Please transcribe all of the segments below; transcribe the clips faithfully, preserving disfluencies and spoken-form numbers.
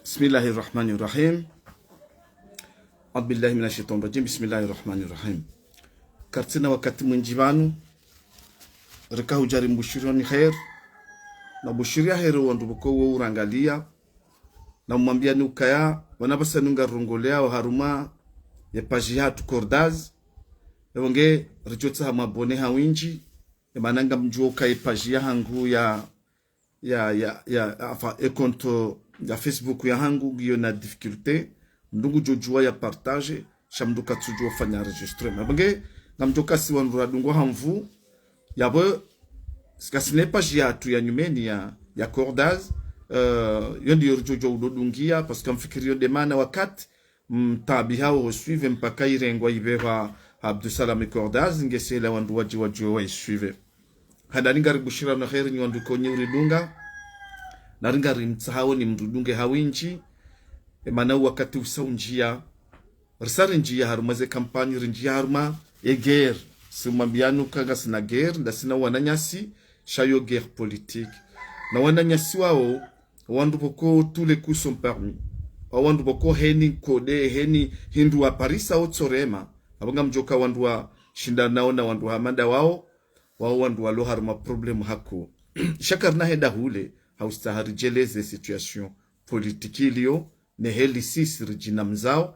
بسم الله الرحمن الرحيم. أعوذ بالله من الشيطان الرجيم. بسم الله الرحمن الرحيم. Karitsina wakati mwindji pvanu, rika hudja rimbushiriyani heri, na bushiriya heri wandru pvoko wo urangalia, na mwambiani ukaya, wana pvasa nunga rongoleao harumwa ye page yahatru Cordaz, ewo nge ridjotsaha mwabone ha windji, emana ngamdjuo ukaya ye page yahangu ya ya, ya, ya, enfin, e compte ya Facebook yahangu ngiyo na difficulté, mndru ngudjodjuwa ya partage, sha mndru katsudjuwa ufanya enregistrement. Apvo nge, ngamdjo kasi wandru radungwa ha nvu, yapvo, sikasina e page yahatru ya nyumeni ya, ya Cordaz, euh, yo ndiyo ridjodjuwa udodungia, parce que ngamfikiri yo nde mana wakati, mtaabihao ho suivre mpaka irengwa ipvehwa Abdusalam Cordaz, ngesela wandru wadji wadjuwe wa isuivre. Handani ngaribushiriyao na heri nyi wandru konyi uridunga, na ringa rimtsahao ni mridunge ha windji, emana wakati usa undjia, risa rindjia harumwa ze kampanyi, rindjia harumwa e guerre, simwambiani uka ngasina guerre, ndasi na wananyasi, sha yo guerre politique. Na wananyasi wao, wandru pvoko tous les coups sont permis. Wao wandru pvoko heni nkode, heni hindru wa parisa otsorema. Apvo ngamdjoka wandru washindanao na wandru hama nda wao, wao wandru walo harumwa problème hako. Sha karina henda hule, ha ustaha ridjeleze situation politique iliyo, ne heli sisi ridjinamzao,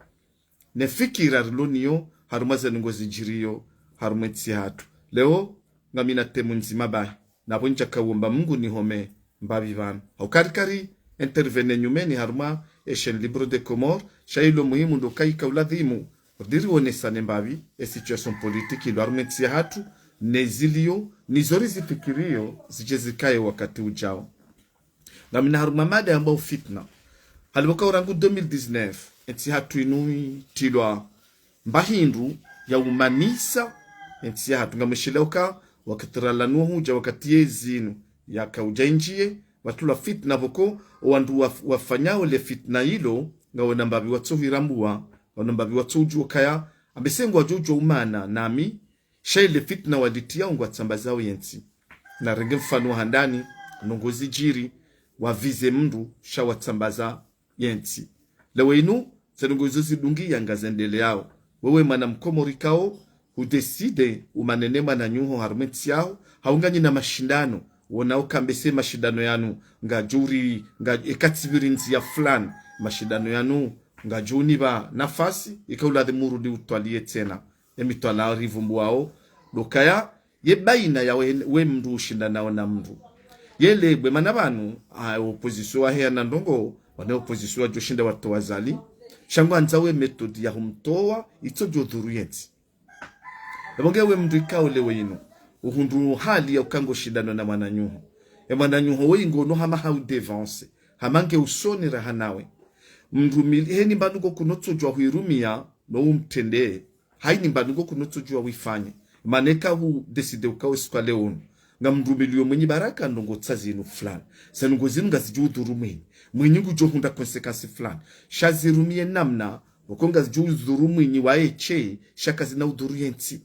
ne fikira rilo nayo, harumwa ze ndrongoo zidjiriyo, harumwa entsi yahatru. Leo, ngamina thème ndzima bahi. Na pvo ndjaka womba Mungu nihome mbapvi pvanu. Hau kari kari intervenir nyumeni harumwa e chaîne Libre des Comores, sha ilo muhimu ndo ukaya ika uladhimu, ridiri wonesane mbapvi, e situation politique ilo harumwa entsi yahatru, ne ziliyo, ni zo rizifikiriyo, zidje zikaye wakati udjao. Ngamina harumwa mada yambwao fitna. Hali pvoka urangu deux mille dix-neuf, entsi yahatru inu itrilwa mba hindru ya umanisa entsi yahatru. Ngamwishiliyao uka wakati ralawa no hudja wakati yezi inu yaka udja indjiye, pvatrilwa fitna pvoko, owandru waf-, wafanyao le fitna ilo, ngawona mbapvi watsohirambua, ngawona mbapvi watsoudjuwa ukaya, ambese ngwadjo udjuwa umana nami, sha ile fitna walitriyao ngwatsambazao yentsi. Narenge mfano wa handani, ndrongoo zidjiri, wavize mndru, sha watsambaza yentsi. Leo inu, ze ndrongoo izo zidungiya ngazendeleao. Wewe mwana mkomori kao, hudécide umane ne mwananyaho harumwa entsi yaho, hau nganyina mashindano, wona uka mbese mashindano yanu, ngadjuri, nga, eka tsipviri ndziya fulani, mashindano yanu, ngadjunipva nafasi, ika uladhimu urudi utwaliye tsena. Emitwalaa rivumbuwao, ndo ukaya, ye baina ya we, we mndru ushindanao na mndru. Ye lebwe mana pvanu, a, opposition waheya na ndrongoo, wana opposition wadjoshinda watowa Azali, sha ngwandzao e méthode ya humtowa, itsodjo dhuru yentsi. Epvo nge we mndru ikao leo inu, uhundru hali ya uka ngoshindano na mwananyaho. E mwananyaho woyi ngono hama hau défense, hama nge usoni raha nawe. Mndru mili, heni mbandru ngo kunotsodjuwa huirumiya, no umtrende. Hayini mbandru ngo kunotsodjuwa wifanye. Mana eka hudécide uka we siku wa leo unu, ngamrumiliyo Mwinyi Baraka ndrongoo tsa zinu fulani. Ze ndrongoo zinu ngazidjo udhuru Mwinyi. Mwinyi ngudjo hundra conséquence fulani. Sha zirumiye namna, pvoko ngazidjo udhuru Mwinyi waye tse, sha kazina udhuru yentsi.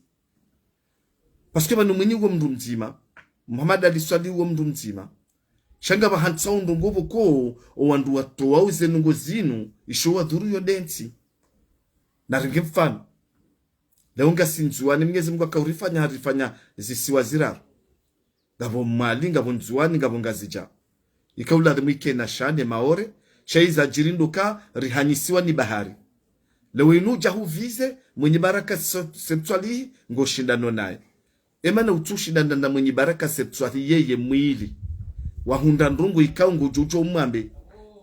Parce que pvanu Mwinyi ngo mndru mdzima, Mohamed Ali Soilihi ngo mndru mdzima. Sha ngapvaha ntsa undru ngo pvoko, owandru watowao ze ndrongoo zinu, isho wadhuru yo nde ntsi. Narenge mfano. Leo ngasi Ndzuwani, Mwenyezi Mungu akaurifanya, harifanya zisiwa ziraru. Ngapvo Mwali, ngapvo Ndzuwani, ngapvo Ngazidja. Ika uladhimu ike na sha ne Maore, sha izadjiri ndo uka rihanyisiwa ni bahari. Leo inu udja huvize, Mwinyi Baraka Se-, Said Soilihi, ngoshindano naye. Emana utsushindana na Mwinyi Baraka Said Soilihi yeye mwili. Wahundra ndrongoo ikao ngodjo udjo umwambe.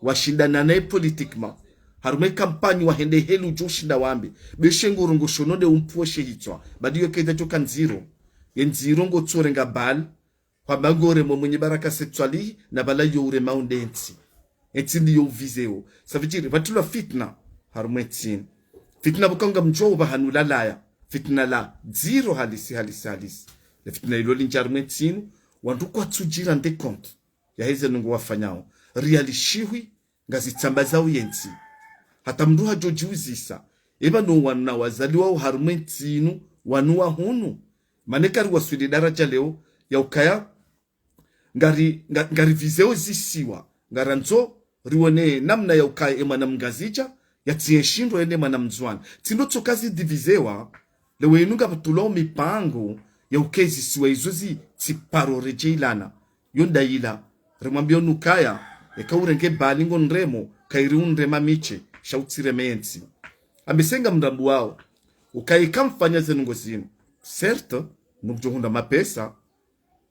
Washindana naye politiquement. Harumwa e kampanyi wahende heli udjo ushinda wambe. Be she ngo rongoa shono nde umpvuo she hitswa. Badi yo kayidja djoka ndziro. Ye ndziro ngotsorenga bal. Hwamba ngoremao Mwinyi Baraka Said Soilihi, na pvala yo uremao nde ntsi. Entsi ndiyo uvizeo. Ça veut dire, pvatrilwa fitna, harumwa entsi inu. Fitna pvoka ngamdjuwao pvahanu lalaya. Fitna la ndziro halisi, halisi, halisi. Le fitna ilo lindji harumwa entsi inu, wandru kwatsudjirande compte. Yaheze ndrongoo wafanyao. Riyalishihwi, ngazitsambazao yentsi. Hata mndru hadjo djiuzisa. Epvanu wana wazaliwao harumwa entsi inu, wanu wa hunu. Mana eka riwaswili daradja leo, ya ukaya, ngari, nga-, ngarivizeo zisiwa, ngarandzo, riwone namna ya ukaya emwana mngazidja, yatsiye shindo yende mwana mndzuani. Tsi ndo tsoka zidivizewa, lewo inu ngapvo tulao mipango ya ukaya ezisiwa izo zitsiparo redjeilana. Yo ndayila, rimwambia unu ukaya, eka urenge bali ngo nremo, kayiri unrema mishe, sha utsireme entsi. Ambese ngamrambuao, ukaya eka mfanya zinu ngo zinu. Certes, nungudjo hundra mapesa,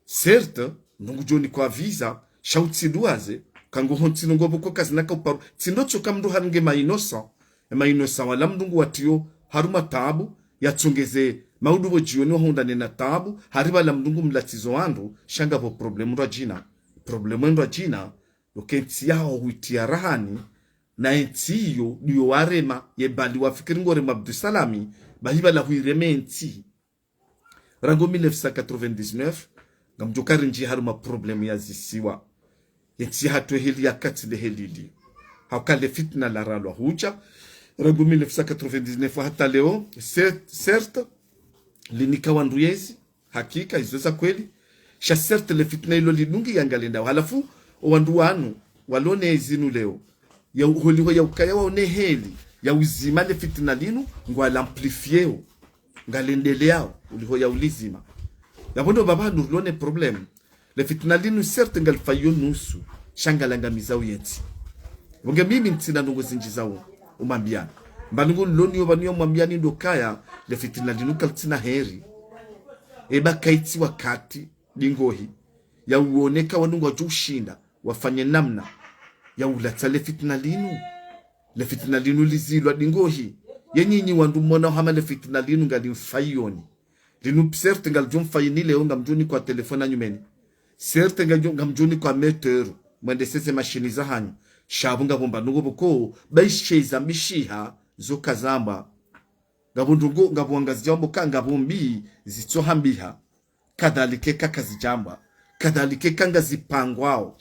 certes, nungudjo nikwa visa, sha utsiduwaze, kangu hontsi nungo pvoko kazina ka uparo, tsi ndo tsoka mndru harenge ma innocent, ema innocent wala mndru ngu watriyo harumwa taabu, yatsongeze maudu pvo djioni wahundrane na taabu, hari pvala mndru ngu mlatsizo wandru, sha ngapvo problème ndrwadjina. Problème ndrwadjina, yo ke ntsi yaho huitriya rahani, na entsi iyo ndiyo warema, ye bali wafikiri ngo rema Abdusalami, bahi pvala huireme entsi. Rangu mille neuf cent quatre-vingt-dix-neuf, ngamdjo ka rindji harumwa problème ya zisiwa. Entsi yahatru eheli yakatsi le heli li. Hauka le fitna laralwa hudja. Rangu mille neuf cent quatre-vingt-dix-neuf hata leo, cer-, certes, linika wandru yezi, hakika, izo za kweli. Sha certes le fitna ilo lidungi yangalendao. Halafu, o wandru wanu, walone ezinu leo. Ya u-, holiho ya ukaya waone heli ya uzima le fitna linu, ngwa l'amplifieo, ngalendeleao, holiho ya ulizima. Yapvo ndo pvapvanu rilone problème. Le fitna linu certes ngalifaiyo nusu, sha ngalangamizao yentsi. Pvo nge mimi ntsina ndrongo zindji zao umwambiani. Mba ndrongo niloniyo pvanu ya umwambiani ndo ukaya, le fitna linu kalitsina heri. Eba kayitsi wakati, dingohi, ya uone ka wandru ngwadjo ushinda wafanye namna ya ulatsa le fitna linu. Le fitna linu lizilwa dingohi. Ye nyinyi wandru mwona hama le fitna linu ngalimfaiyoni. Linu certes ngalidjo mfaiyini leo ngamdjo nikwa téléphone nyumeni. Certes ngamdjo, ngamdjo nikwa moteur, mwendeseze mashini zahanyu. Sha pvo ngapvo mba ndrongo pvoko, ba ishe zambishiha, zo kazamba. Ngapvo ndrongo, ngapvo wangazidja wambo ka, ngapvo mbi, zitsohambiha. Kadhalika eka kazidjambwa. Kadhalika eka ngazipangwao.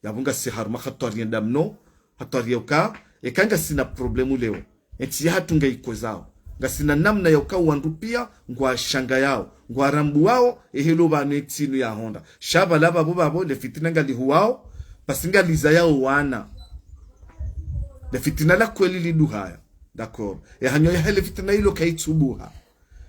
Yapvo ngasi harumwa hatwari yenda mno, hatwari ya uka, eka ngasina problème leo. Entsi yahatru ngayikozao. Ngasina namna ya uka wandru pia, ngwashangayao, ngwarambuwao, ehelo pvanu entsi inu yahondra. Sha pvala pvapvo pvapvo, le fitna ngalihuwao, pasi ngalizayao wana. Le fitna la kweli liduhaya. D'accord. Ehanyo yahe le fitna ilo kayitsubuha.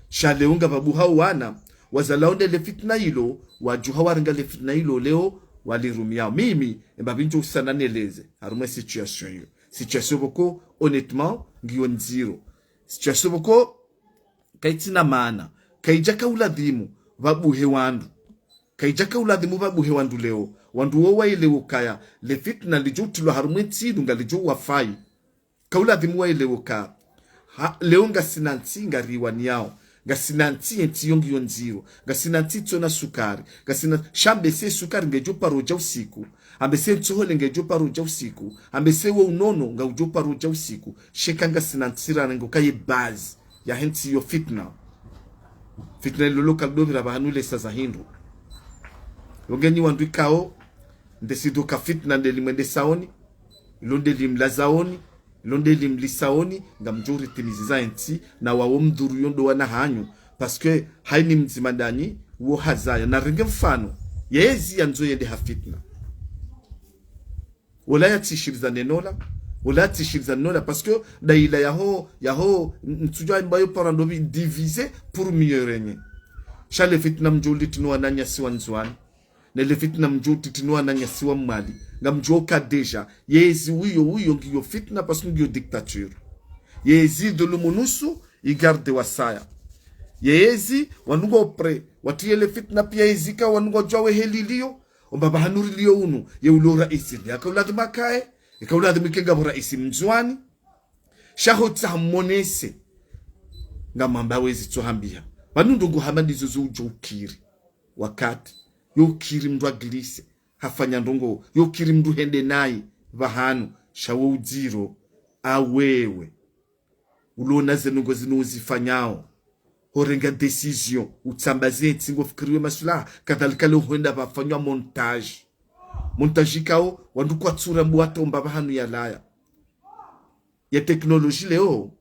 Sha leo ngapvabuhao wana, wazalao nde le fitna ilo, wadjuha warenga le fitna ilo leo, walirumiao. Mimi, emba pvi ndjo usana neleze, harumwa e situation iyo. Situation pvoko, honnêtement, ngiyo ndziro. Situation pvoko, kayitsina maana, kayidjaka uladhimu, pvabuhe wandru. Kayidjaka uladhimu pvabuhe wandru leo. Wandru wo waelewe ukaya, le fitna lidjo utrilwa harumwa entsi inu ngalidjo uwafai. Kauladhimu waelewe uka. Ha, leo ngasina ntsi ngariwaniyao. Ngasina ntsi yentsi yo ngiyo ndziro. Ngasina ntsi itsona sukari. Ngasina, sha mbese sukari ngedjo paro dja usiku. Ambese ntsohole ngedjo paro dja usiku. Ambese wo unono ngaudjo paro dja usiku. Sha eka ngasina ntsi rana ngo kaye base yahe ntsi yo fitna. Fitna lolo kalidopvira pvahanu lesa za hindru. Yo ngenyi wandru ikao, ndesido ka fitna ndelimwendesaoni, ilo ndelimlazaoni, ilo ndelimlisaoni, ngamdjo uritimiziza entsi, na wawo mdhuru yo ndo wana hanyu, parce que hayini mdzima ndanyi, wo hazaya. Narenge mfano, yezi yandzo yende ha fitna. Ola yatsishiliza nenola, ola yatsishiliza nenola, parce que daila yaho, yaho, n-, ntsudja mbayo paro ndopvi diviser pour mieux régner. Sha le fitna mdjo ulitinu wananyasi wa Ndzuani. Ne le fitna mdjo utitinu wananyasi wa Mwali. Ngamdjo uka déjà. Yezi wiyo, wiyo ngiyo fitna parce que ngiyo dictature. Yezi dhulumu nusu, igarde wasaya. Yezi, wandru ngo prêt. Watriye le fitna pia yezi ka wandru ngwadjuwa we heli liyo. Omba pvahanu riliyo unu. Ye ulo raisi. Yaka uladhimu akaye. Yaka uladhimu ike ngapvo raisi Mndzuani. Sha hotsaha mmonese. Ngamwamba wezi tsohambiha. Pvanu ndrongo hama ndizo zo udjo ukiri. Wakati. Yo ukiri mndru agilise. Hafanya ndrongo. Yo ukiri mndru hende nayi. Pvahanu. Sha wo udziro. Awewe. Ulona ze ndrongo zinu uzifanyao. Horenga décision. Utsamba ze ntsi ngo fikiriwe maswilaha. Kadhalika leo hwenda pvafanywa montage. Montage ikao, wandru kwatsura mbu watomba pvahanu yalaya. Ya teknoloji leo,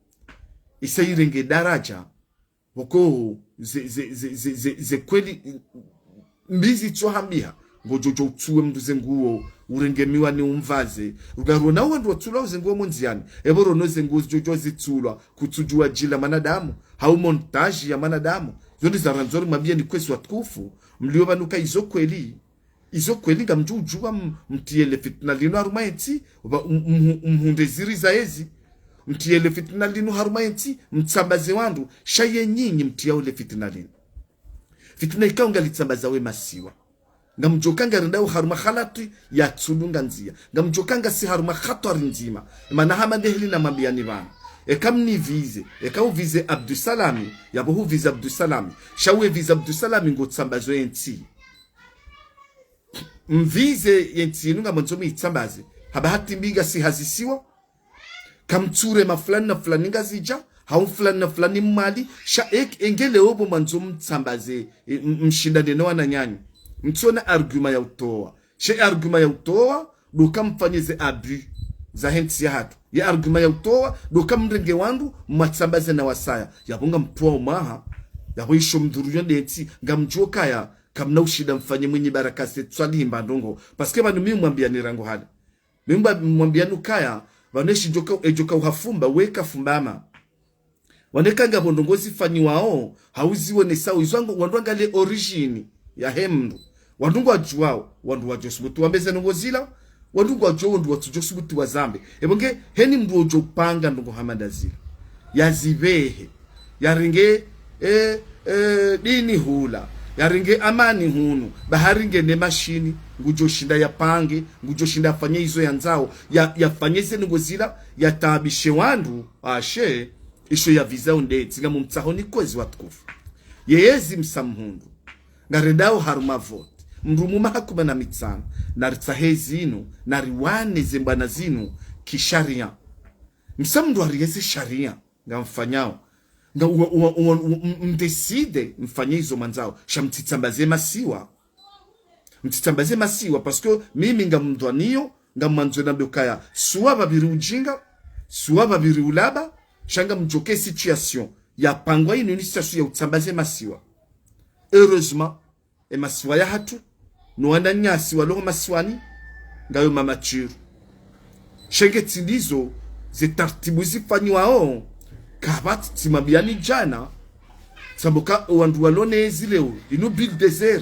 isa irenge daraja, pvoko ze, ze, ze kweli, mbi zitsohambiha, Ngodjo djo utsuwe mndru ze nguo, urenge miwani umvaze. Ruga rona wandru watsulwa ze nguo mondziani. Epvo rona ze nguo zidjo djo zitsulwa, kutsudjuwa djila mwanadamu. Hau montage ya mwanadamu. Zo ndo zarandzo rimwambiyeni kwezi watukufu. Mlio pvanu ka izo kweli. Izo kweli ngamdjo udjuwa m-, mtriye le fitina linu harumwa entsi, pva-, m-, m-, mhundre ziri za ezi. Mtriye le fitina linu harumwa entsi, mtsambaze wandru, sha ye nyinyi mtriyao le fitina linu. Fitina ikao ngalitsambaza we masiwa. Ngamdjoka ngarendao harumwa halati ya tsulunga ndzia. Ngamdjoka ngasi harumwa hatwari ndzima. Mana hama nde heli namwambiyani pvanu. Eka mnivize, eka uvize Abdusalami, yapvo huvize Abdusalami. Sha we vize Abdusalami ngotsambazo entsi. Mvize yentsi inu ngamwandzo muitsambaze. Hapva hati mbi ngasi hazisiwa. Kamtsure ma fulani na fulani Ngazidja, hau fulani na fulani Mwali, sha ek-, engele opvo mwandzo mtsambaze, e, m-, mshindane no wananyanyu. Mtsiona argument ya utowa. She argument ya utowa, ndo ka mfanye ze abus za hentsi yahatru. Ye argument ya utowa, ndo ka mrenge wandru, mwatsambaze na wasaya. Yapvo ngamtruwa umwaha, yapvo isho mdhuru yo ndetsi, ngamdjuo kaya, kamna ushinda mfanye Mwinyi Baraka se tswali himba ndrongo. Parce que pvanu mi mwambiyani rangu hale. Mi mba-, mwambiyani ukaya, pvanu eshi djoka, edjoka uhafumba, weka fumbama. Waneka ngapvo ndrongo zifanyiwao, hau zionesao, izo wangu, wandru wangaliye origine yahe mndru. Wandru ngwadjuwao, wandru wadjo subutu wambe ze ndrongo zila, wandru ngwadjuwao, wandru watsudjo subutu wazambe. Epvo nge, heni mndru odjo panga ndrongo hama nda zila. Yazipvehe. Yarenge, e, e, dini hula. Yarenge amani hunu. Ba harenge ne mashini. Ngudjo shinda yapange. Ngudjo shinda yafanye izo yandzao. Ya, yafanye ze ndrongo zila. Yataabishe wandru. Ashe. Isho yaviza undetsi. Ngamumtsahoni kwezi watukufu. Yeyezi msa mhundru. Ngarendao harumwa vote. Mndru muma ha kuma na mitsano. Naritsahe zinu. Nariwane ze mbwana zinu. Kisharia. Msa mndru ariyeze sharia. Ngamfanyao. Nga uwa, uwa, uwa, uwa, m-, mdécide, mfanye izo mwandzao. Sha mtsitsambaze masiwa. Mtsitsambaze masiwa, parce que mimi ngamdhwaniyo, ngamwandzo nambe ukaya, suwa pvapviri ujinga, suwa pvapviri ulaba, sha ngamdjoke situation yapangwa inu ni situation ya utsambaze masiwa. Heureusement, e masiwa yahatru, no wananyasi walo ho masiwani, ngayo mamature. Sha nge tsi ndizo, ze tartibu zifanyiwao, kapvatsi tsi mabiyani djana, tsamboka wandru walo ne ezi leo, inu bulldozer,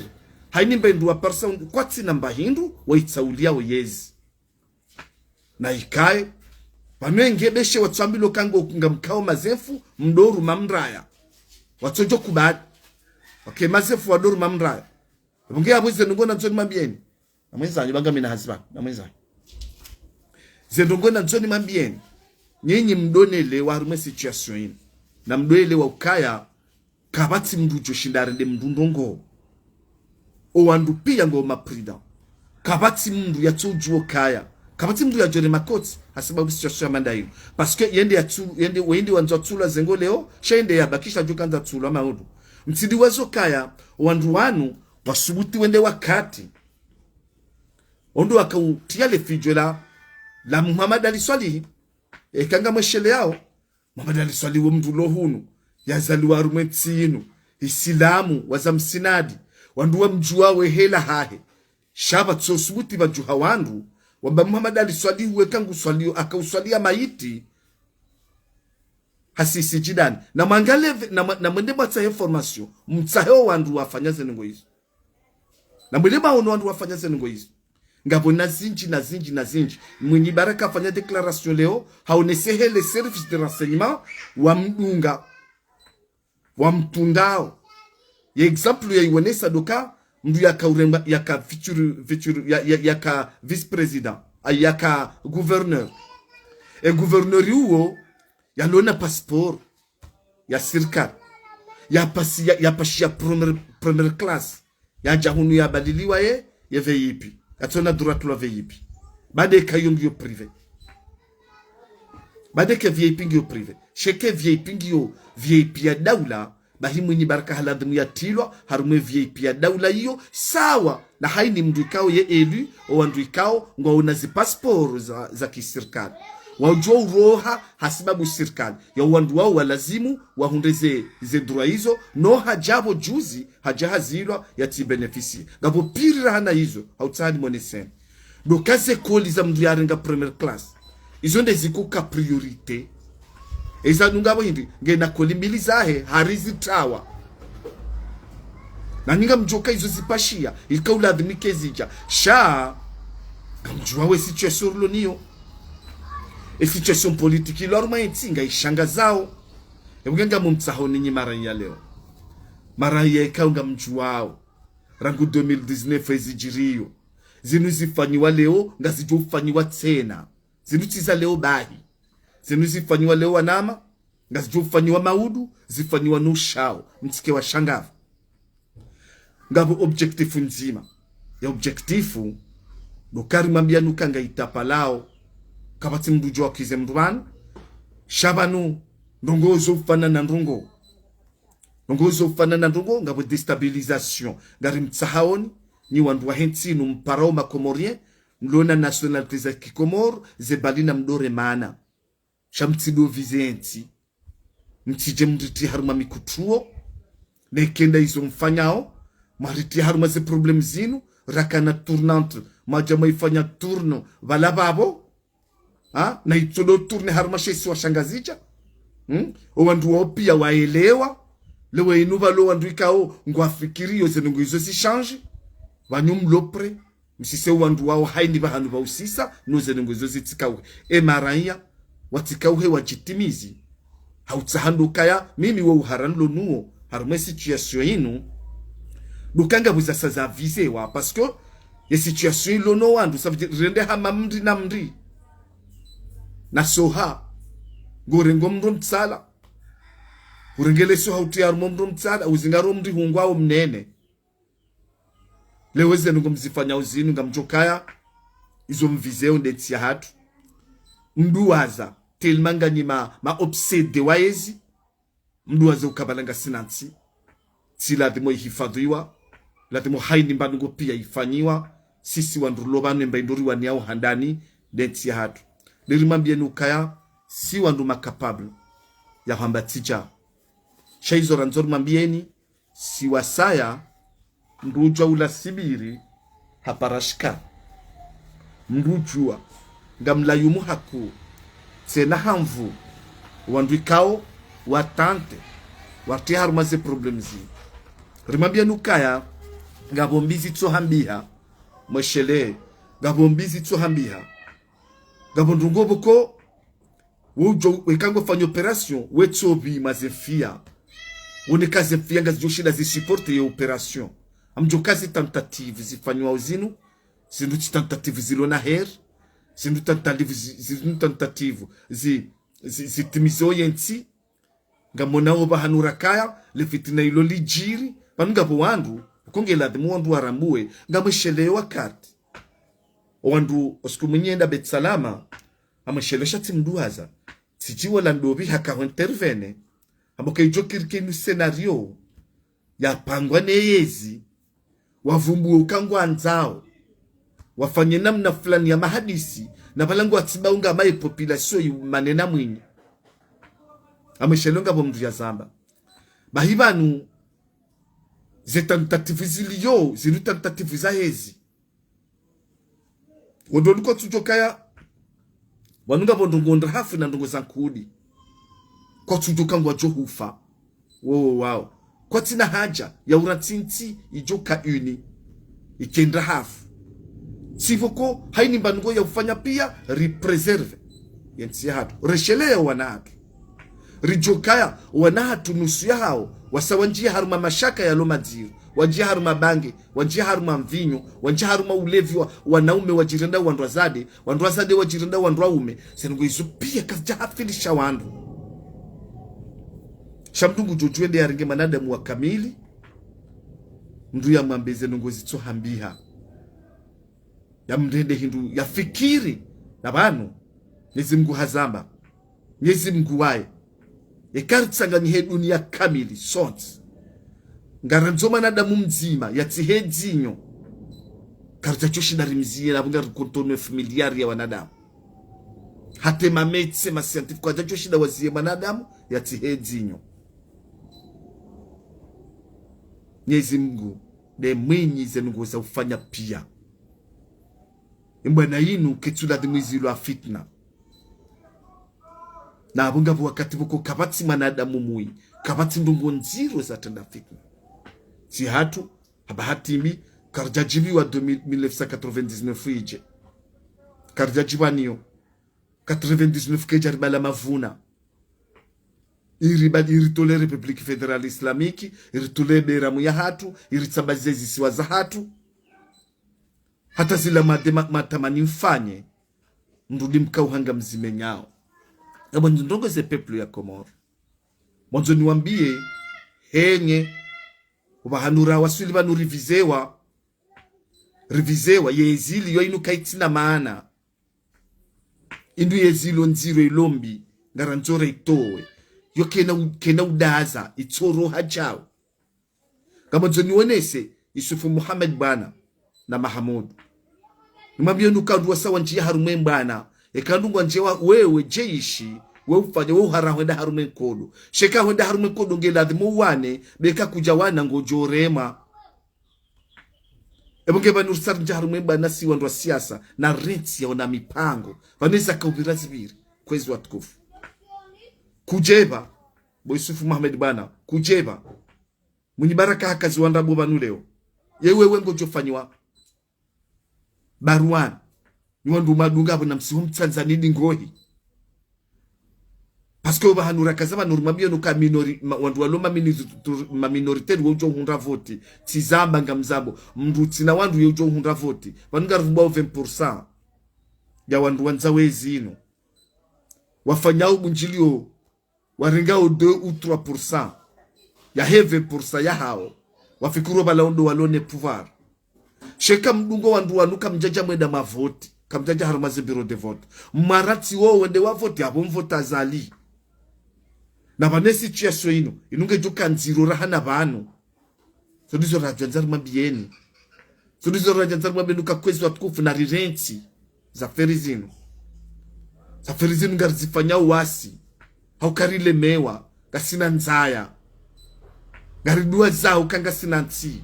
haini mba hindru waparisa und-, kwatsina mba hindru, waitsauliao yezi. Na ikaye, pvanu nge beshe watsuambilwa ka ngo ngamkao mazefu, mdoruma mraya. Watsodjo kubali. Okay, mazefu wadoruma mraya. Epvo nge yapvo ze ndrongo nandzo nimwambiyeni. Namwenzanyu, ba ngami na hazi pvanu, namwenzanyu. Ze ndrongo nandzo nimwambiyeni. Nyinyi mdonelewa harumwa e situation inu. Na mdoelewa ukaya, kapvatsi mndru udjo shinda yarende mndru ndrongo. O wandru piya ngo ma prudent. Kapvatsi mndru yatsodjuo kaya. Kapvatsi mndru yadjore makotsi. Hasababu situation ya manda inu. Parce que yende yatsu-, yende, wende wandzo watsulwa ze ndrongo leo. Sha yende yabakisha djo kandza tsulwa maudu. Mtsidi wazo kaya. O wandru wanu, wasubuti wende wakati. Ondo wakautiya le fidjo la, la Muhammad Ali Swalihi. Eka ngamwesheleao. Muhammad Ali Swalihi wo mndru lo hunu, yazaliwa harumwa entsi inu, Isilamu, waza msinadi, wandru wamdjuwa we hela hahe. Sha pvatso subuti pvadjuha wandru, wamba Muhammad Ali Swalihi weka nguswaliyo, akauswaliya mayiti, hasisi djidani. Na mwangaliye ve-, na mwa-, na mwende mwatsahe information, mtsahe o wandru wafanya ze ndrongo izo. Na mwende mwaono wandru wafanya ze ndrongo izo. Ngapvo na zindji, na zindji, na zindji. Mwinyi Baraka hafanya déclaration leo, haonese he le service de renseignement, wamdunga, wamtundao. Ye exemple yaionesa ndo ka, mndru yaka uremba, yaka futur, futur, ya, ya, yaka vice-président, a, yaka gouverneur. E gouverneur uwo, yalona passeport ya sirikali. Yapasi, ya, yapashiya première, première classe. Yadja hunu yabaliliwa ye, ye V I P. Yatsona droit tula V I P. Bade ka yo ngiyo privé. Bade ke V I P ngiyo privé. Sheke V I P ngiyo V I P ya daula. Bahi Mwinyi Baraka haladhimu yatilwa, harumwa V I P ya daula iyo, sawa. Na haini mndru ikao ye élu, o wandru ikao, ngwaona zi passeport za, za kisirikali. Wadjo uroha hasibabu sirikali ya wandru wao walazimu wahundre ze, ze droit izo, no hadja pvo juzi, hadja hazilwa yatsi bénéficier. Ngapvo piri rahana izo, hautsahani mweneseni. Ndo ka ze koli za mndru yarenga première classe. Izo nde zikuka priorité. Eza nunga pvo hindri, ngena koli mbili zahe, harizitrawa. Na ninga mdjoka izo zipashia, ika uladhimike zidja. Sha, ngamdjuwa we situation rilo niyo. E situation politique ilo harumwa entsi ngaishangazao. Ebuke ngamumtsaho ninyi maraya leo. Maraya ikao ngamdjuwao. Rangu deux mille dix-neuf ezidjiriyo. Zinu zifanyiwa leo, ngazidjo ufanyiwa tsena. Zinu tsi za leo bahi. Zinu zifanyiwa leo wanama, ngazidjo ufanyiwa maudu, zifanyiwa no ushao. Mtsike washangapvo. Ngapvo objectif ndzima. Ya objectif, ndo ka rimwambia nuka ngaitapalao, kapvatsi mndru djo wakize mndru pvanu, sha pvanu, ndrongoo zo ufanana ndrongoo. Ndrongoo zo ufanana ndrongoo, ngapvo déstabilisation. Ngarimtsahaoni, nyi wandru wahe ntsi inu mparao ma Comoriens, mlona nationalité za Kikomori, ze bali na mdore mana. Sha mtsido vize entsi. Mtsidje mritrie harumwa mikutruo. Neke nda izo mfanyao. Mwaritrie harumwa ze problème zinu. Rakana tournante. Mwadja mwaifanya tourne. Pvala pvapvo. Ha? Na itsodo tourne harumwa she isiwa sha Ngazidja. Hmm? O wandru wao pia waelewa. Leo inu pvalo wandru ikao ngwafikiriyo ze ndrongoo izo zishanji. Pvanyu mlo prêt. Msise wandru wao haini pvahanu pva usisa, no ze ndrongoo izo zitsikauhe. E maraya, watsikauhe wadjitimizi. Hautsaha ndo kaya, mimi wo uhara nilo nuwo, harumwa e situation inu, ndo ka ngapvo za sa za vizewa, parce que ye situation ilo no wandru, ça veut dire, rende hama mndri na mndri. Na soha, ngorengo mndru mtsala. Urengele soha utrie harumwa mndru mtsala, uzingaro mndri hungwao mnene. Leo ze ndrongoo mzifanyao zinu ngamdjo kaya, izo mvizeo nde ntsi yahatru. Mduwaza, tellement nganyi ma, ma obsédés wa ezi. Mduwaza ukabala ngasina ntsi. Ntsi ladhimu ihifadhwiwa. Ladhimu haini mbandrongoo pia ifanyiwa. Sisi wandru lo pvanu emba indori waniao handani, nde ntsi yahatru. Nirimwambieni ukaya, si wandru ma capable ya hamba tsidja. Sha izo randzo rimwambieni, si wasaya, mndru udjua ula sibiri, hapara shika. Mndru udjua, ngamlayumu haku, tsena hamvu, wandru ikao, watente, watrie harumwa ze problème zi. Rimwambieni ukaya, ngapvo mbi zitsohambiha, mweshelee, ngapvo mbi zitsohambiha. Ngapvo ndrongoo pvoko, wo udjo, weka ngwafanya opération, wetso pvi mwa ze mfiya. Woneka ze mfiya ngazidjo shinda zi supporter ye opération. Amdjo ka zi tentatives zifanyiwao zinu, zinu tsi tentatives zilo na heri, zinu tentatives zi, zinu tentatives zi, zi, zitimizo ye ntsi, ngamonao pvahanu rakaya, le fitina ilo lidjiri, pvanu ngapvo wandru, uko nge ladhimu wandru warambuwe, ngamwesheleo wakati. O wandru, o siku mwinyi enda Beit Salama, amwesheleo sha tsi mduwaza, tsidjiwo la ndopvi haka ho intervenir, ambo ka idjo kiri ke inu scénario, yapangwa ne yezi, wavumbuwe uka ngwandzao, wafanye namna fulani ya mahadisi, na pvala ngwatsiba unga maye population yi manena mwinyi. Amwesheleo ngapvo mndru yazamba. Bahi pvanu, ze tentatives ziliyo, zinu tentatives za hezi. Wondro nuko tsudjo kaya, wanu ngapvo ndrongoo ndrahafu na ndrongoo za nkudi. Kwatsudjo ka ngwadjo hufa. Wo, wo, wao. Kwatsina haja ya ura ntsi ntsi idjo ka uni. Ikenda hafu. Tsi pvoko, haini mbandrongoo ya ufanya pia, ri préserver ye ntsi yahatru. Reshelea wana hatru. Ridjo kaya, wana hatru nusu yahao, wasa wandjia harumwa mashaka yalo madziro, wandjia harumwa bange, wandjia harumwa mvinyo, wandjia harumwa ulevi wa, wanaume wadjirenda wandru wadzadze, wandru wadzadze wadjirenda wandru waume, ze ndrongoo izo pia kazidja hafilisha wandru. Sha mndru ngudjo djuwa ende yarenge mwanadamu wa kamili, mndru yamwambe ze ndrongoo zitsohambiha. Yamrende hindru yafikiri, na pvanu, Mnyezi Mngu hazamba, Mnyezi Mngu waye, eka ritsanganyihe dunia kamili, sontsi. Ngarandzo mwanadamu mdzima, yatsihe dzinyo. Karidjashinda rimziye, na pvo ngari contourner familiar ya wanadamu. Hata ma médecins, ma scientifiques, kwadjadjo shinda waziye mwanadamu yatsihe dzinyo. Mnyezi Mngu nde mwinyi ze ndrongoo za ufanya piya. Ye mbwana yinu ketsu ladhimu izilwa fitna. Na apvo ngapvo wakati pvoko kapvatsi mwanadamu mwi, kapvatsi ndrongoo ndziro za trenda fitna. Tsi hatru, hapva hatimi, karidjadjibiwa de mille, mille neuf cent quatre-vingt-dix-neuf idje. Karidjadjibiwa niyo. Quatre-vingt-dix-neuf kedja ribala mavuna. Iriba-, iritole République Fédérale Islamique, iritole beramu ya hatru, iritsambaze zisiwa za hatru. Hata zila made ma-, matamani mfanye, mrudi mkauhanga mzimenyao. Ebo ndrongoo ze peuple ya Komori. Mwandzo niwambiye, henye, upvahanura waswili pvanu rivizewa, rivizewa, ye ezili yo inu kayitsina maana. Indru ye ezili yo ndziro ilo mbi, ngarandzo rayitowe. Yo kena u-, kena udaza, itsoro hadjao. Ngamwandzo niwonese, Yusufu Muhammad Bwana na Mahamudu. Nimwambiye nuka wandru wasa wandjiya harumwe mbwana. Eka ndru ngwandjewa wewe djeshi, we ufanye, we uhara hwenda harumwe nkodo. Sha eka hwenda harumwe nkodo nge ladhimu uwane, be eka kudja wana ngodjo rema. Ebo nge pvanu risa rindja harumwe mbwana si wandru wa siasa, na rentsi yaona mipango. Pvanu eza kaupvira zipviri, kwezi watukufu. Kudjepva, bo Yusufu Muhammad Bwana, kudjepva. Mwinyi Baraka hakaziwa ndrabo pvanu leo. Ye wewe ngodjo fanyiwa baruani. Ni wandru madunga pvo na msihu mtsandzani dingohi. Parce que opvahanura kaza pvanu rimwambiye nuka minori-, ma-, wandru walo ma minori-, ma minoritaire we udjo hundra voti. Tsi zamba ngamzambo. Mndru tsina wandru ye udjo hundra voti. Pvanu ngarivumbao vingt pour cent ya wandru wandza we ezinu. Wafanyao bundjilio warengao deux ou trois pour cent yahe vingt pour cent yahao, wafikiri opvala ondo walo ne pouvoir. Sha eka mdungo wandru wanu kamdjadja mwenda mavoti, kamdjadja harumwa ze bureau de vote. Mwaratsi wo wende wavoti, apvo mvota Azali. Na pvanu ye situation inu, inu ngedjo ka ndziro rahana pvanu. Zo ndizo radjwandza rimwambiyeni. Zo ndizo radjwandza rimwambiyeni nuka kwezi watukufu na rirentsi. Ze affaire zinu. Ze affaire zinu ngarizifanyao wasi. Hauka rilemewa. Ngasina ndzaya. Ngaridjuwazao uka ngasina ntsi.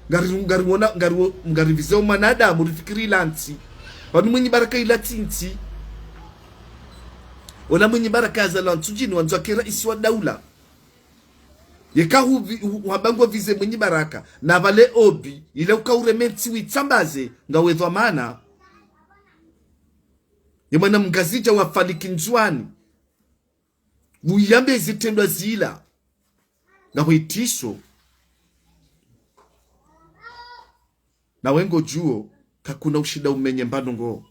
Ngari-, ngariwona, ngariwo-, ngarivizeo mwanadamu rifikiri ila ntsi. Pvanu Mwinyi Baraka ila tsi ntsi. Ola Mwinyi Baraka yazalwa Ntsudjini wandzwa ke raisi wa daula. Yeka huvi-, hu-, huhamba ngo vize Mwinyi Baraka, na pvale obi, ile uka ureme ntsi witsambaze, ngawe dhwamana. Ye mwana Mngazidja wa faliki Ndzuwani. Uyambe zitrendwa zila. Ngawe itiso. Na we ngodjuo, kakuna ushinda umenye mbandrongoo.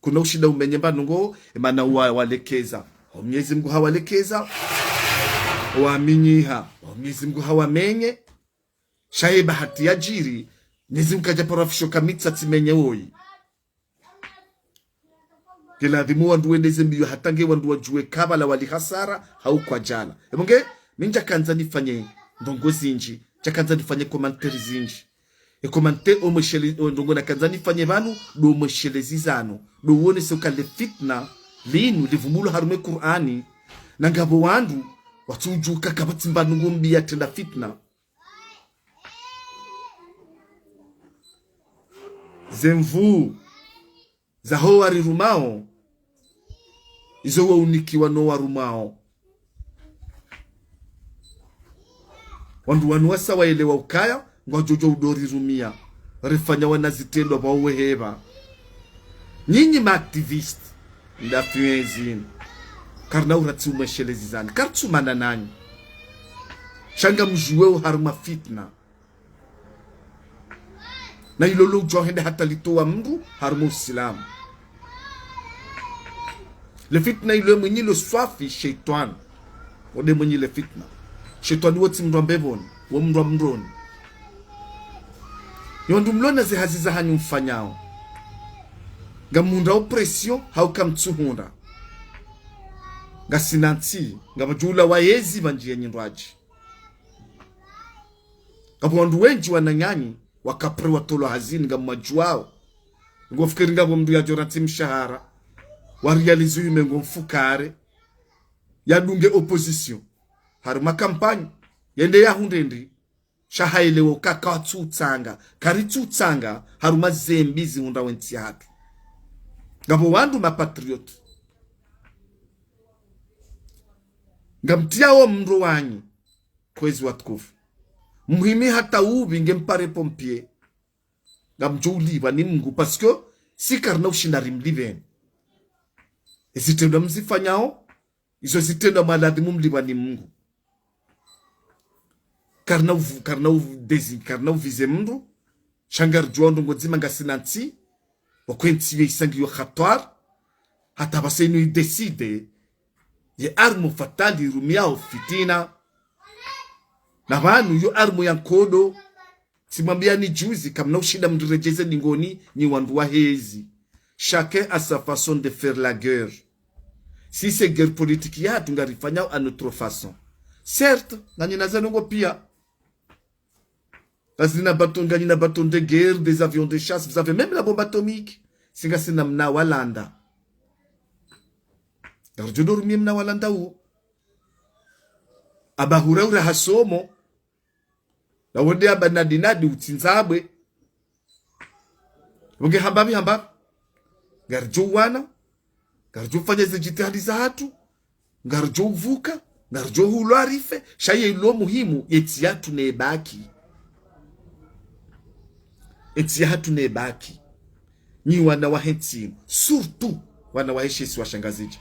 Kuna ushinda umenye mbandrongoo, emana uwa-, walekeza. O Mnyezi Mngu hawalekeza, waminyiha. O Mnyezi Mngu hawamenye, sha ye bahati yadjiri, Mnyezi Mngu kadja paro fisho ka mitsa tsimenye woyi. Nge ladhimu wandru wendeze mbiyo hata nge wandru wadjuwe ka pvala wali hasara, hau kwadjala. Ebo nge, mi ndjakandza nifanye ndrongoo zindji, ndjakandza nifanye commentaire zindji. E commentaire omweshele-, o ndrongoo nakandza nifanye pvanu, ndo mweshelezi zanu. Ndo wonese uka le fitna, linu, livumbulwa harumwe Kur'ani. Na ngapvo wandru, watsudjuka kapvatsi mbandrongoo mbi ya trenda fitna. Ze nvuu zaho warirumao, izo waunikiwa no warumao. Wandru wanu wasa waelewa ukaya, ngwadjodjo udorirumia, rifanya wana zitrendwa pvao wehepva. Nyinyi ma activistes, ndafiwe zinu. Karina uratsi umweshelezi zani. Karitsumana nanyi. Sha ngamdjuweo harumwa fitna. Na ilo lo udjuwa hende hata litowa mndru harumwa Usilamu. Le fitna ilo mwenyi lo swafi shetwani. Wo nde mwenyi le fitna. Shetwani wo tsi mndru wa mbepvoni, wo mndru wa mndroni. Nyi wandru mlona ze hazi zahanyu mfanyao. Ngamhundrao pression, hau kamtsuhundra. Ngasina ntsi, ngapvadjula wayezi pvandjiye nyindrwadji. Ngapvo wandru wendji wananyanyi, waka prêt watolwa hazini ngamwadjuwao. Ngofikiri ngapvo mndru yadjo ratsi mshahara. wa réaliser umengo mfukare, yadunge opposition harumwa campagne, yende yahundre ndri, sha hayelewa uka katsutsanga, karitsutsanga harumwa zembi zihundrao entsi yahatru. Ngapvo wandru mapatriote, ngamtriyawo mndro wanyu, kwezi watukufu. Muhimi hata uvwi ngempare pompier, ngamdjo ulipvwa ni Mungu, parce que si karina ushinda rimlipveni. Ezitrendwa mzifanyao, izo zitrendwa mwaladhimu mlipvwa ni Mungu. Karina uvu-, karina uvu-, desi-, karina uvize mndru, sha ngaridjuwa ndrongo ndzima ngasina ntsi, wakwe ntsi yo isa ngiyo hatwari, hata pvasa inu idécide, ye arme fatale irumiao fitina. Na pvanu yo arme ya nkodo, tsimwambiyani juzi, kamna ushinda mriredjeze dingoni, nyi wandru wa hezi. Chacun a sa façon de faire la guerre. Si c'est guerre politique yahatru ngarifanyao à notre façon. Certes, nganyina ze ndrongo piya. Ngazina bâton, nganyina bâton de guerre, des avions de chasse, vous avez même la bombe atomique. Si ngasina mna wa landa. Ngaridjo dormir mna wa landa uwo. Aba hura hura hasomo. Na wonde aba nadi nadi utsindzabwe. Wonge hambapvi hambapvi. Ngaridjo uwana. Ngaridjo ufanya ze djitihadi zahatru. Ngaridjo uvuka. Ngaridjo hulwa rife. Sha ye ilo muhimu, ye ntsi yahatru neyibaki. Ye ntsi yahatru neyibaki. Nyi wana wahe ntsi inu, surtout wana wahe she isiwa sha Ngazidja.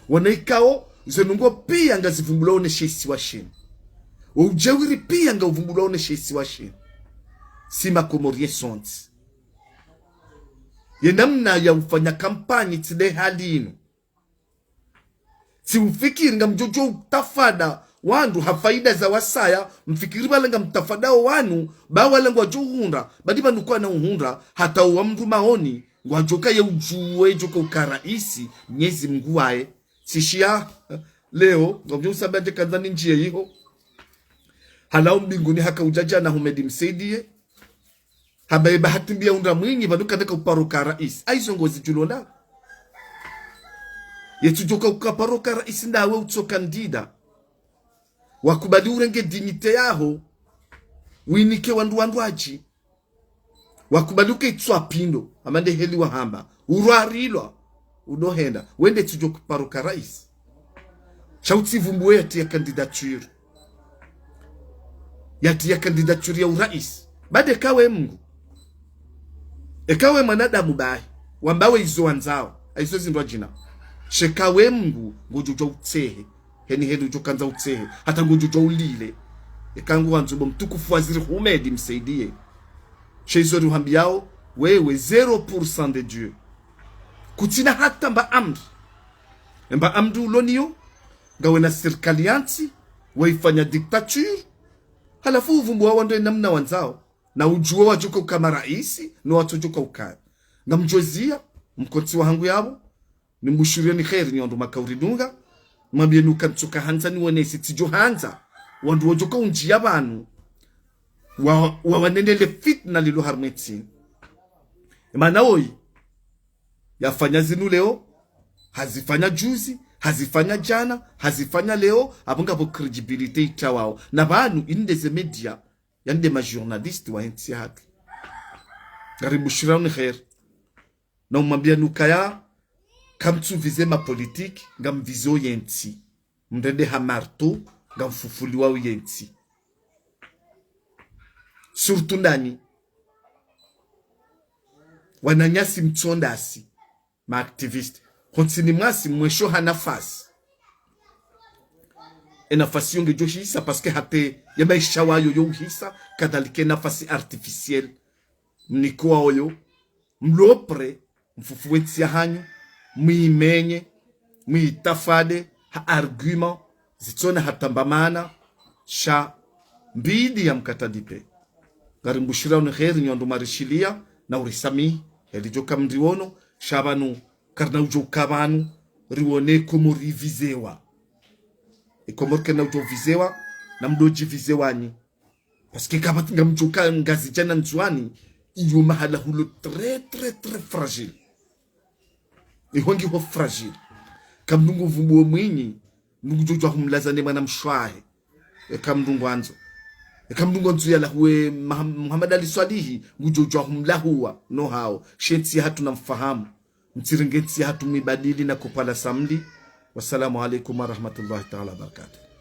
Wana ikao, ze ndrongo piya ngazivumbulwao ne she isiwa shinu. Wo udjeuri piya ngauvumbulwao ne she isiwa shinu. Si ma Comoriens sontsi. Ye namna ya ufanya kampanyi tsi nde hali inu. Tsi ufikiri ngamdjo djo utafada wandru ha faida za wasaya, mfikiri pvala ngamtafadao wanu, ba wala ngwadjo uhundra, badi pvanu kwana uhundra, hata uwa mndru maoni, ngwadjo kaya udjuwe djo ka uka raisi, Mnyezi Mungu waye. Tsishiya, leo, ngamdjo usamba dje kandza ni ndjiye iho. Halawa mbinguni haka udja djana Humedi Msaidiye. Hamba ye bahati mbi ya hundra Mwinyi, pvanu kandeka uparo ka raisi. Ayizo ngozidjulonda. Yetsudjoka ukaparo ka raisi ndawe utso candidat. Wakubali urenge dignité yaho. Winike wandru wandru adji. Wakubali uke itswa pindo. Hama nde heli wahamba. Urwarilwa. Udohenda. Wende tsudjo kuparo ka raisi. Sha utsivumbuwe yatiya candidature. Yatiya candidature ya urais. Bade kawe Mungu. Eka we mwanadamu bahi. Wambawe izo wandzao. Ayizo zindru adjina. She kawe Mungu ngodjo djo utsehe. Heni heni udjo kandza utsehe. Hata ngodjo djo ulile. Eka nguwandzo bo mtukufu waziri Humedi Msaidiye. She izo riuhambiyao, wewe zéro pour cent de Dieu. Kutsina hata mba amri. Emba amri uloniyo, ngawe na sirikali ya ntsi, waifanya dictature, halafu uvumbuwa wandru ye namna wandzao, na udjuwa wadjoka uka maraisi, no watsodjoka ukaya. Ngamdjoziya, mkontsi wahangu yapvo, nimbushuriyeni kheri nyi wandru makauridunga, mwambiyeni uka ntsuka handza niwonese tsidjo handza, wandru wodjoka undjiya pvanu, wa, wa, wanenele fitna lilo harumwa entsi. Emana woyi, yafanya zinu leo, hazifanya juzi, hazifanya djana, hazifanya leo, apvo ngapvo crédibilité itawao. Na pvanu, inde ze média, yande ma journaliste wahe ntsi yahatru. Ngarimbushiriyani kheri. Na umwambiyani ukaya, kamtsuvize ma politique, ngamvizo yentsi. Mrende ha marteau, ngamfufuliwao yentsi. Surtout ndanyi. Wananyasi mtsondasi, ma activistes. Hontsini mwasi mwesho ha nafasi. E nafasi yo ngedjo hisa, parce que hata ye maesha wayo yo uhisa, kadhalika e nafasi artificielle. Mnikwa oyo, mlopre, mfufuwe ntsi yahanyu, mwimenye, mwitafade, ha argument, zitsona hata mba mana, sha mbidi ya mkata dipe. Ngarimbushiriyani kheri nyi wandru marishiliya, na urisamihi, heli djoka mriwono, sha pvanu, karina udjo uka pvanu, riwone Komori ivizewa. E Komori karina udjo uvizewa, na mdodji vizewa nyi. Parce que kapvatsi ngamdjoka Ngazidja na Ndzuwani, iyo mahala hulo très, très, très fragile. Iho ngiho fragile. Eka mndru nguvumbuo mwinyi, mndru ngudjo djuwa humlaza ne mwana mshe wahe. Eka mndru ngwandzo. Eka mndru ngwandzo yalahuwe Maha-, Muhammad Ali Swalihi, ngudjo djuwa humlahuwa, no hawo. She ntsi yahatru namfahamu. Mtsirenge ntsi yahatru mwibadili na kopala samli. Wassalamu alaikum warahmatullahi taala wabarakatuh.